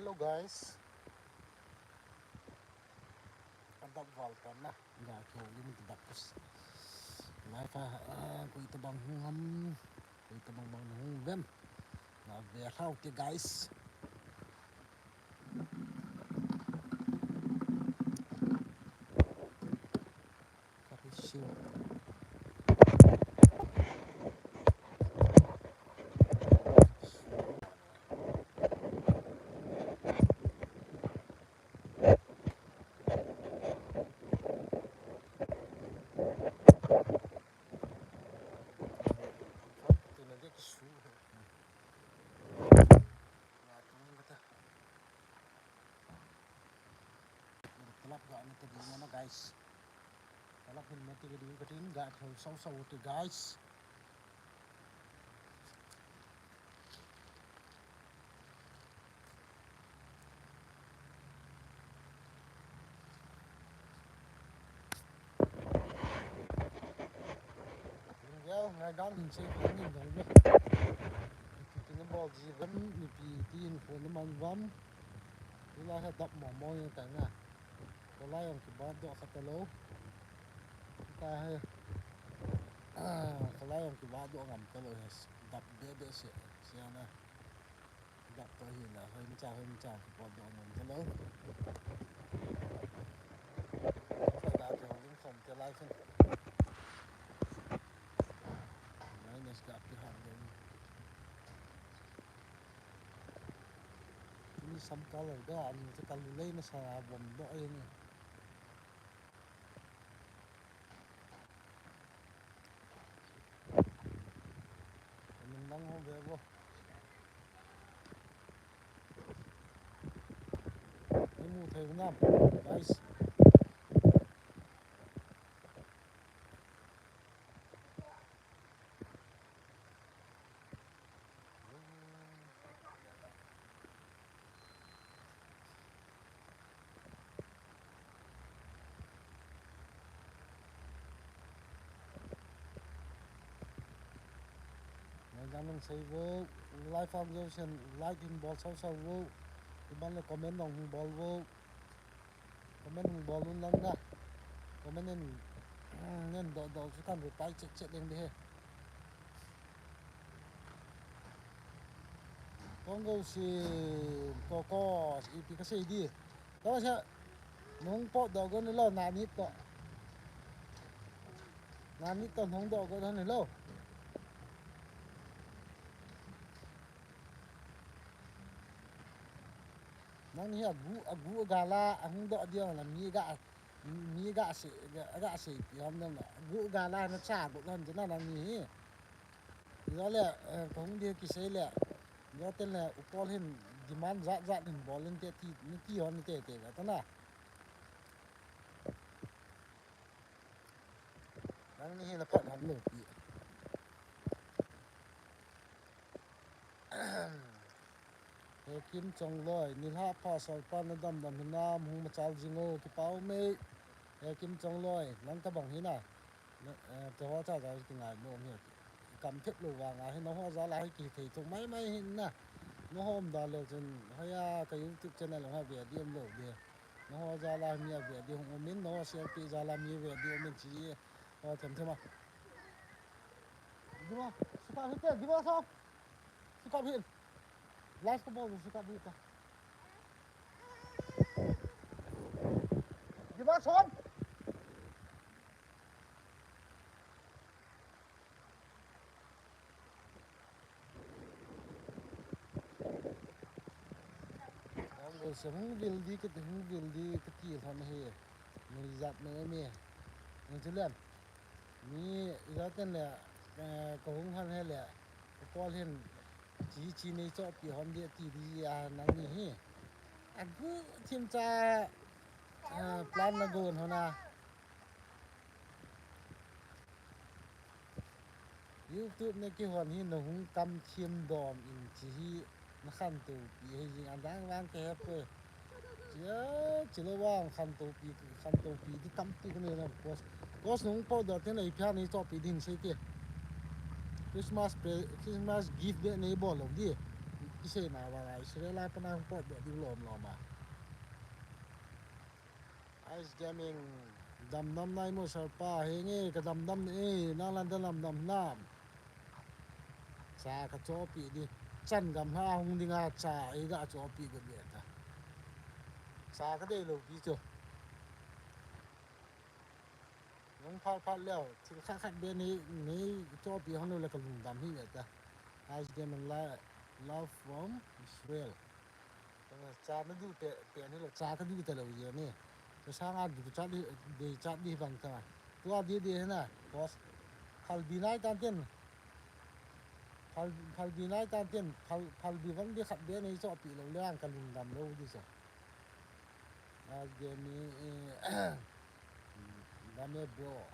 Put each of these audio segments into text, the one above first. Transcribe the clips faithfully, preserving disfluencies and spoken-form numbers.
Hello guys. Adap val tan na. Ga kho lim dap kus. Live a, ah, koi tabang hung ham. Koi tabang bang hung vem. Na ve hao te guys. Kari siu. Talap ga na ta ding na, guys. Talap hin mati ka ding ka tin ga thau sau sau te, guys. Ngai dan hin sei ko ni dong le. Ti ti na bol ji vam, ni pi ti in ko na man vam. Ni la ha dap mo mo yang ka nga. Ko la yang ki ba do kha ta lo. Ka he. Ko la yang ki ba do ngam ta lo he. Dap be be se. Se na. Dap to hi na, hoi ni cha, hoi ni cha, ki pot do nom te lo. Sa da te hong lim som te lai sun. Nai nes ka pi han do. Ni sam ka lo da, ani te ka lu lei na sa bom do ai ni. Nang ho ve vo. Ni mu thei nam, guys. Ngai dan nang sei vo, live a jong sen like hin bol sau sau vo. Iban le comment nong hin bol vo. Comment hin bol un lang na. Comment nen, nen do do chu kan reply chet chet ding de he. Kong go si ko ko ipi ka sei di. Ko sa nong po do go ni lo na ni to. Na ni to nong do go ni lo. Nang hi agu, agu gala, ahung do dia la mi ga, mi ga se, ga, ga se ti ham nang la. Agu gala na cha go han jana nang ni hi. Lo le, eh, kong dia ki sei le. Lo te le, upol hin demand jat jat hin bol in te ti, ni ti hon ni te te ga ta na. Nang ni hi na phat ham lo pi. He Kim Chongloi, nilhah pha solpa na damdam hinam, hung machal jing o, kipa um e. He Kim Chongloi, nang tabang hina. Na, eh, te ho cha cha ki ngai mo hi. Kam thep lo vang a hi, na ho jal a hi kithei thou mai mai hina. Na ho um da leu chun, hoiya ka YouTube channel ha ve di um lou di. Na ho jal a mi a ve di hung um in, na ho share pi jal a mi ve di um in chi. Ho them them a. Dima, sukap hite, dima sap. Sukap hit. Last ko bol sukap hit. Dima sap. Ang se hung vil di ka, hung vil di ka ti lhon hi. Ni jat me me. Ni chu lem. Ni ijat ten le, eh, ka hung han he le, ka kol hin, chi, chi nei chohpi hon di ti di a nang ni hi. Agu thim cha, eh, plan na gon hon a. YouTube na kihon hi na hung kam thim dom in chi hi. Na khantou pi hei jing a dang vang ka he poi. Chia, chilo vang khantou pi, khantou pi di tampi ka nei na, because, because nung po do te nei pia nei chohpi ding sei te. Christmas pre-, Christmas gift de nei bol lo di. Isei na vang a Israel a pana hung potdoh diu lom lom a. Ice Gaming, damdam nai mo sir pa, henge ka damdam e, nang lan damdam nam. Cha ka chopi di, chan gam ha hung dinga cha ei ga chopi go di ta. Cha ka dei lo pi chu. Nung phal phal leo, thil khat khat be nei, nei chopi hon lo le ka lungdam hi ve ta. Ice Gaming la, love from Israel. Cha na du pe, pe ni lo, cha ka du ta lo ye ni. Cha sanga du cha di, de cha di bang ta. Tua di di na, boss. Phal bi nai tan tin. Phal, phal bi nai tan tin, phal, phal bi van di khat be nei chopi lo le ang ka lungdam lo di sa. Ice Gaming, eh, dam e bro.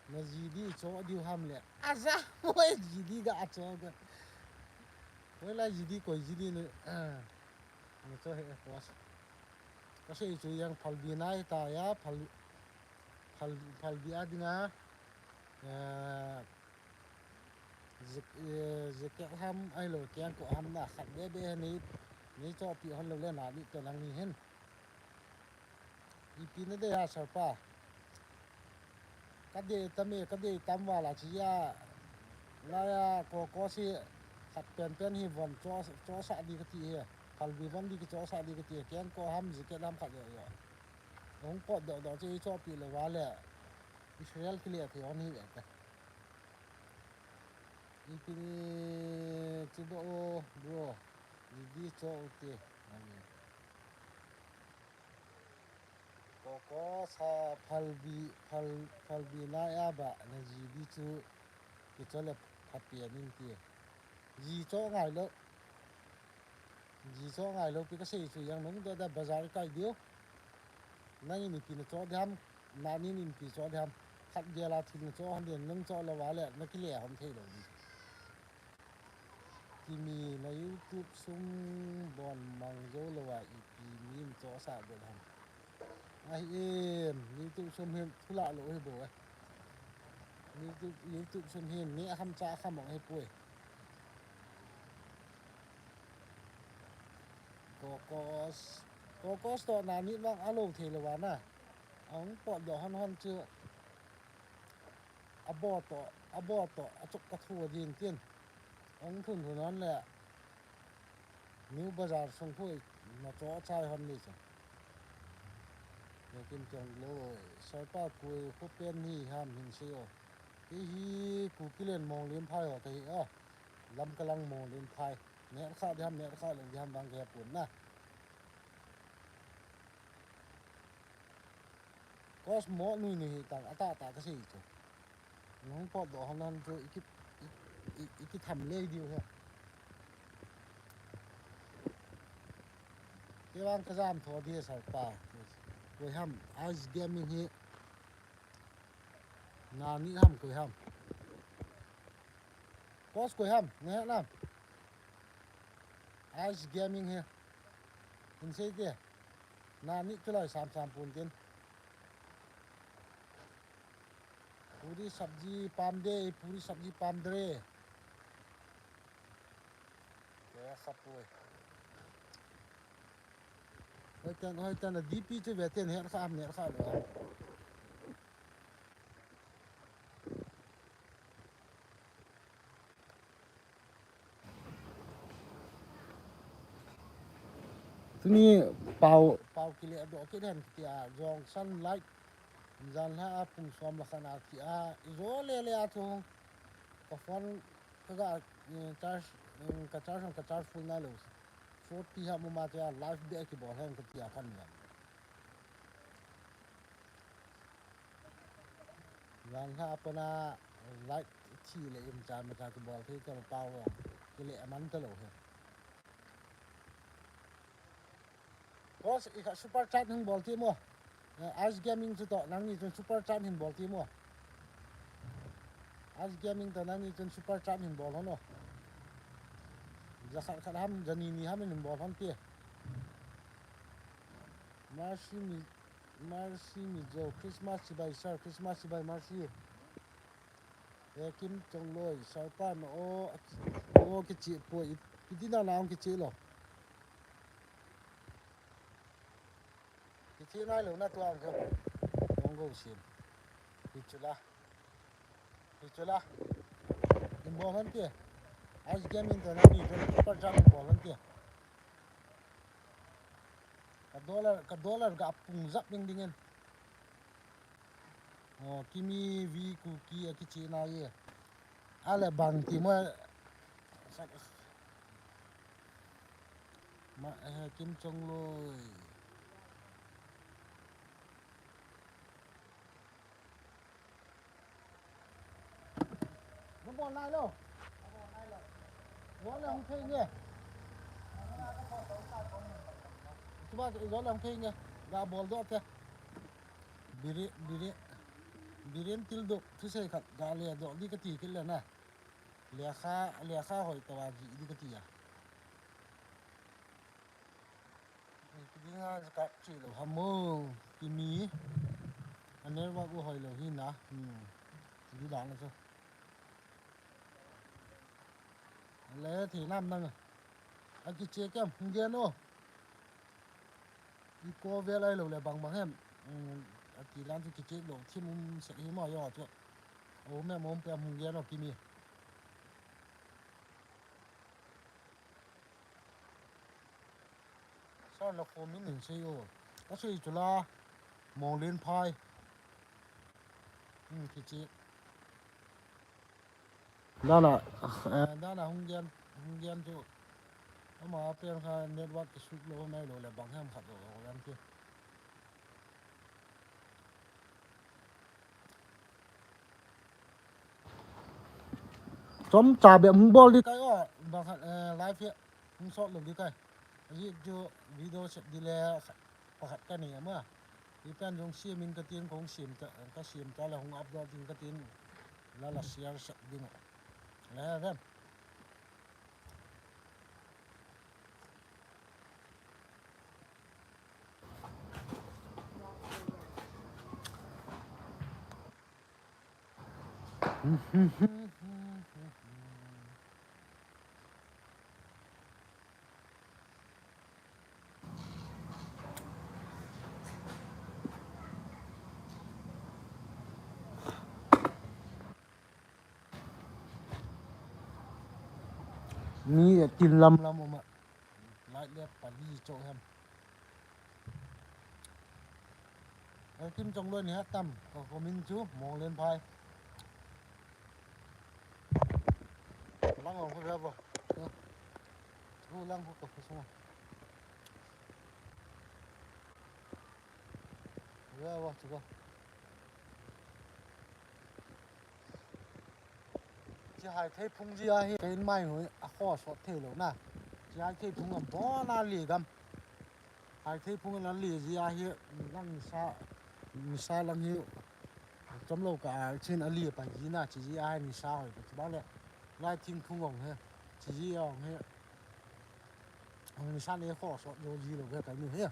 Na G D cho diu ham le. Asa, mo e G D ga cho ga. Mo la G D koi G D ne. Ah. Mo cho he boss. Ka sei chu yang phal bi nai ta ya, phal, phal, phal bi a dinga. Eh, Zik-, eh, ziket ham, ahilou, kengkoh ham na khat be be ni, ni chopi hon lo le na ni to nang ni hin. Ipi na dei a sir pa. Ka dei tam e, ka dei tam vala chi ya. La ya ko ko si khat pen pen hi von cho, cho sa di ka ti he. Phal bi von di ki cho sa di ka ti he. Kengkoh ham, ziket ham khat yo yo. Hung potdoh doh chi chopi lo vale. Israel kile thei hon hi ve ta. Ipi ni chu bo o, bro. G D cho u te. Ko ko sa phal bi, phal, phal bi na ya ba na G D chu ki cho le pha pe nin ti. G cho ngai lo. G cho ngai lo pi ka sei chu yang nung do da bazar kai diu. Nang in ipi na cho di ham, na nin ipi cho di ham. Khat gel a thil na cho hon din, nung cho lo vale, na kile hon thei lo di. Kimi na YouTube sum bon mang zo lo va ipi min cho sa go ham. Ahi em, YouTube sum hin thula lo hi bo e. YouTube, YouTube sum hin ne ham cha ham ong hi poi. Kokos, kokos to na ni mang alo thei lo va na. Ong potdoh hon hon chu. Abo to, abo to, achuk ka thu din tin. Ong thun thun hon le. New Bazar sung khu na cho chai hon ni chu. Ne kim chong lo, sir pa koi khu pen ni ham hin sei o. Kei hi Kukiland Monglenphai ho ka hi a. Lamka lang Monglenphai. Neh kha di ham, neh kha lo di ham bang ka he pon na. Kos mo nui nui hi tang, ata ta ka sei chu. Nung potdoh hon hon chu i ki, i, i, i ki tham lei diu he. Kei vang ka jam tho di sir pa. Koi ham, Ice Gaming hi. Na ni ham koi ham. Kos koi ham, na he nam. Ice Gaming hi. Hin sei te. Na ni chu lai sam sam pon tin. Puri sabji pam de, puri sabji pam de. Koi kha poi. Hoi tan, hoi tan, D P chu ve ten he kha, he kha lo. Tuni pau, pau kile doh kit hen tia, jong sunlight, jan ha a pung som la khan a tia, i jo le le a chu, ka phone, ka ga, eh, charge, eh, ka charge, ka charge full na lo, forty ha mo ma tia, live be ki bol hen ka tia khan ya. Jan ha a pana light thi le in cha ma cha ki bol thei ta pau, ki le man ta lo he. Boss, i kha super chat hin bol ti mo. Eh, Ice Gaming chu to, nang ni chun super chat hin bol ti mo. Ice Gaming to, nang ni chun super chat hin bol hon o. Ja khat khat ham, ja ni ni ham hin bol hon ti. Mercy mi, Mercy mi jo, Christmas chibai sir, Christmas chibai Mercy. E Kim Chongloi, sir pa na o, o kichi poi, Dina na ang kichi lo. Kichi nai lo na tuang ko. Kong go sim. Kichula. Kichula. Imbol han ke. Ice game in tana ni ko pa jam imbol han ke. Ka dollar, ka dollar ga pung jap ding ding in. Oh, Kimi V Kuki a kichi na ye. Ale bang ti mo. Ma, eh, Kim Chong Loi. Nabol nai lo. Jol le hung thei nge. Chuba jol le hung thei nge. Ga bol doh te. Biri, biri, Biren Tildup thusei khat ga le doh di kati kit le na. Lekha, lekha hoi tawa ji di kati a. Kidinga ka chi lo hamo, Kimi. A network u hoi lo hi na. Hmm. Di dan na chu. Le thi nam nang. A kiche kem, hung gen o. I ko vel ai lo le bang bang hem. Hmm. A ti lan chu kiche lo, thim um se hi mo yo chu. O me mo pe hung gen o Kimi. Sa na ko min in sei o. Ka sei chu la. Monglen phai. Hmm, kichi. Dana, eh, dana hung gen, hung gen chu. Ama pen kha network kisuk lo, nai lo le bang hem khat lo, lo yan ki. Chomcha bep hung bol di kai o, bang khat, eh, live hi hung sot lo di kai. Ajeh chu video set di le pakhat ka nei ama. Ipen jong siam in ka tin, kong siam ta, ka siam ta le hung upload ding ka tin. La la share set ding. Le ven. Mi a tin lam lam um a. Light le pali cho hem. Kim Jong Loi ni ha tam, ka comment chu Monglen phai. Lang ong ko ba. Chu lang ko ko sung. Ya wa chu ko. Chi hai thei phung ji a hi, kein mai hui a kho sot thei lo na. Chi hai thei phung a bon a li gam. Hai thei phung a li ji a hi, lang sa, ni sa lang hi. Chom lo ka a chin a li pa ji na, chi ji a hi ni sa hoi, chi ba le. Lai thing phung ong he. Chi ji ong he. Ong ni sa ni kho sot jo ji lo he ka ni he.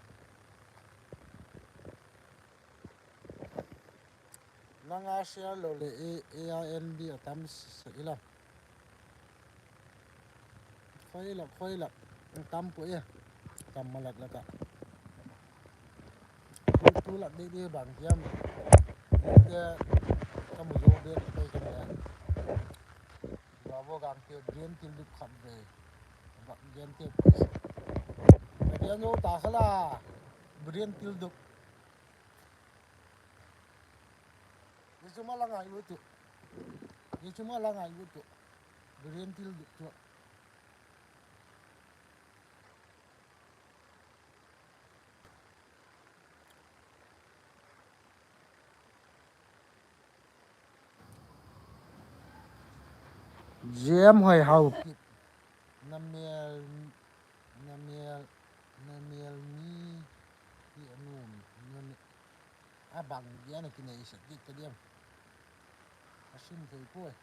Nanga share lo le A, A R N B a tam se ila. Khoi la, khoi la. Tam pu e. Tam malak la ka. Tu, tu la de de bang kiam. De ka mu jo de ko ka ne. Wa bo gang ke gen tin du khap de. Ba gen te. Gen jo ta khala. Brin til du. Ye chu ma la ngai u tu. Ye chu ma la ngai u tu. Brin til du tu. Jem hoi hau kit. Namel, namel, namel ni hi anum, nani. Abang dia na kinei sa kit ka diam. Asim thei poi.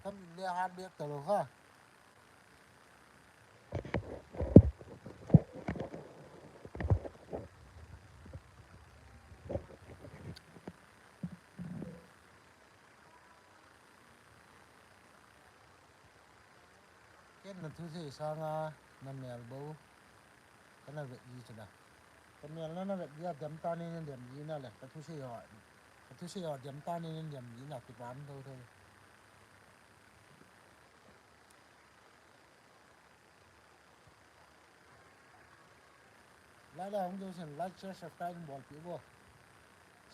Kam le hat bek ta lo kha. Ken na thusei sanga na mel bou kana vet ji chu na. Ka mel na na vet ji a dem ta ni na dem ji na le ka thusei ho. Ka thusei ho dem ta ni na dem ji na kipah tho tho. Lai lai hung deu sen like, share, subscribe bolpeh uvo.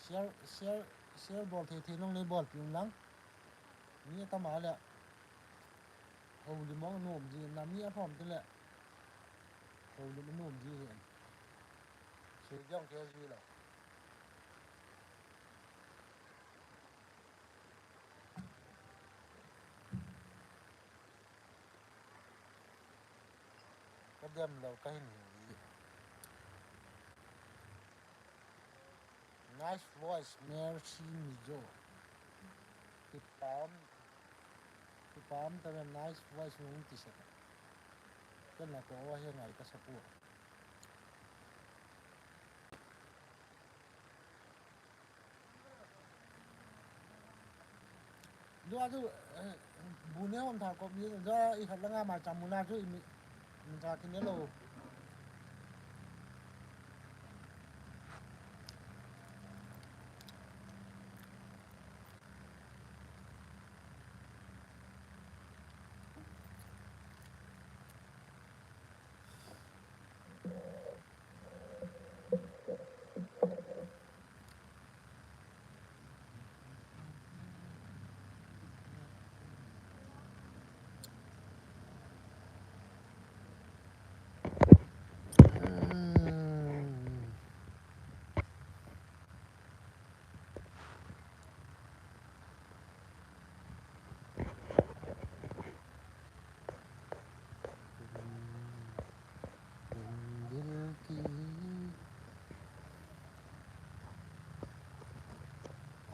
Share, share, share bol thei thei nung nei bolpeh un lang. Mi atam a le. Houlim mong nom ji na mi athom te le. Houlim nom ji hen. Sei jong kei ji lo. Ka dem lou ka hin hi. Nice voice, Mercy Mizo. Kipah, kipah tah in nice voice nung ti sek. Ken la ko wa he ngai ka support. Dua tu, eh, bu ne hom tha kop ni, dua i khat la nga ma cham mu na chu i mi, mi cha kin ne lo.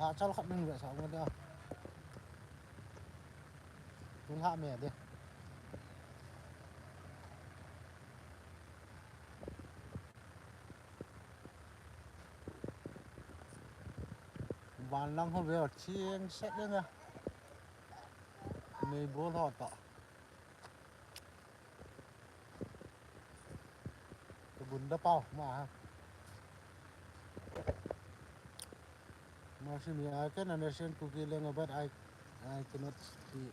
Ah, chal khat min ve sa nge da. Tun ha me de. Van lang ho ve thiang set de nga. Mei bol ho ta. Ka bunda pau ma ha. Mercy me, I can understand Kuki language, but I, I cannot speak.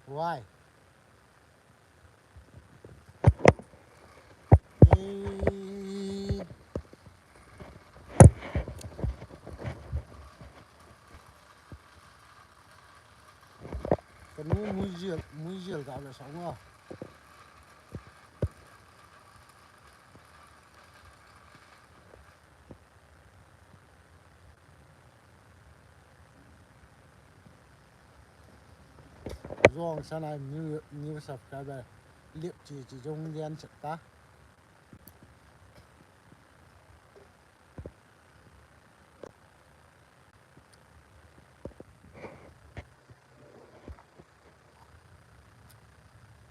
Why? Kanu muijel, muijel ka le sa nga. Jong sana new, new subscriber. Lip chi chi jong lian chet ta.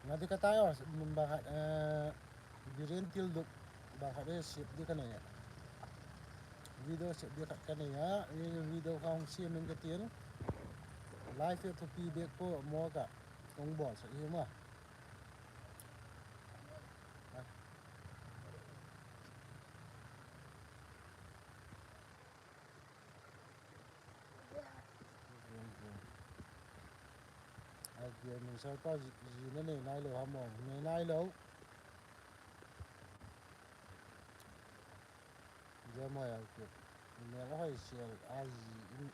Nga di ka tayo, bang khat, eh, biren til duk, bang khat, eh, sip di ka nei. Video sip di khat ka nei, eh, video ka hong sip min ka tin. Live e thupi bek po, mo ka, tong bol sa, eh, mo. Ai, kei min sa pa ji, ji na nei nai lou ham mo, nei nai lou. Jia mo ya kei. Nei la hoi sial a ji,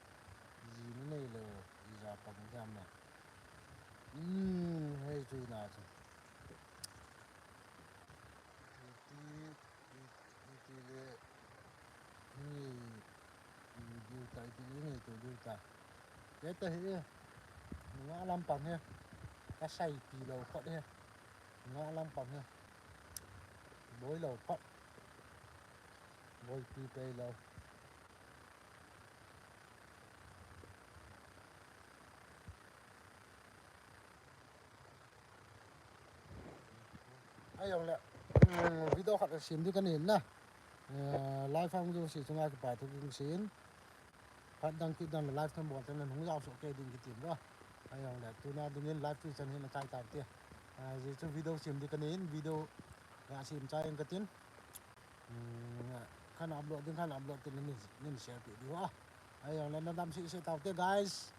ji na nei lou, ji ja pa mo jam na. Hmm, hei chu na chu. Iti, iti le, ni, ni diu ta, iti le ni tu diu ta. Kei ta hi, nga lampang hi, ka saipi lou phot hi, nga lampang hi, boi lou phot, boipi pei lou. Ai jong le, um, video khat sem di ka nei na. Eh, live hung jong si chunga kipa thu kin sin. Phat dang kit dang le live kan bol teng le hung jao soh kei ding kiti in ba. Ahijongle tuna dingin live chu chan hin achai taute. Ajeh chu video sem ding kanei in, video ga sem chai in katin. Kan upload ding kan upload tin, nin share peh diu a. Ahijongle nadam sese taute guys.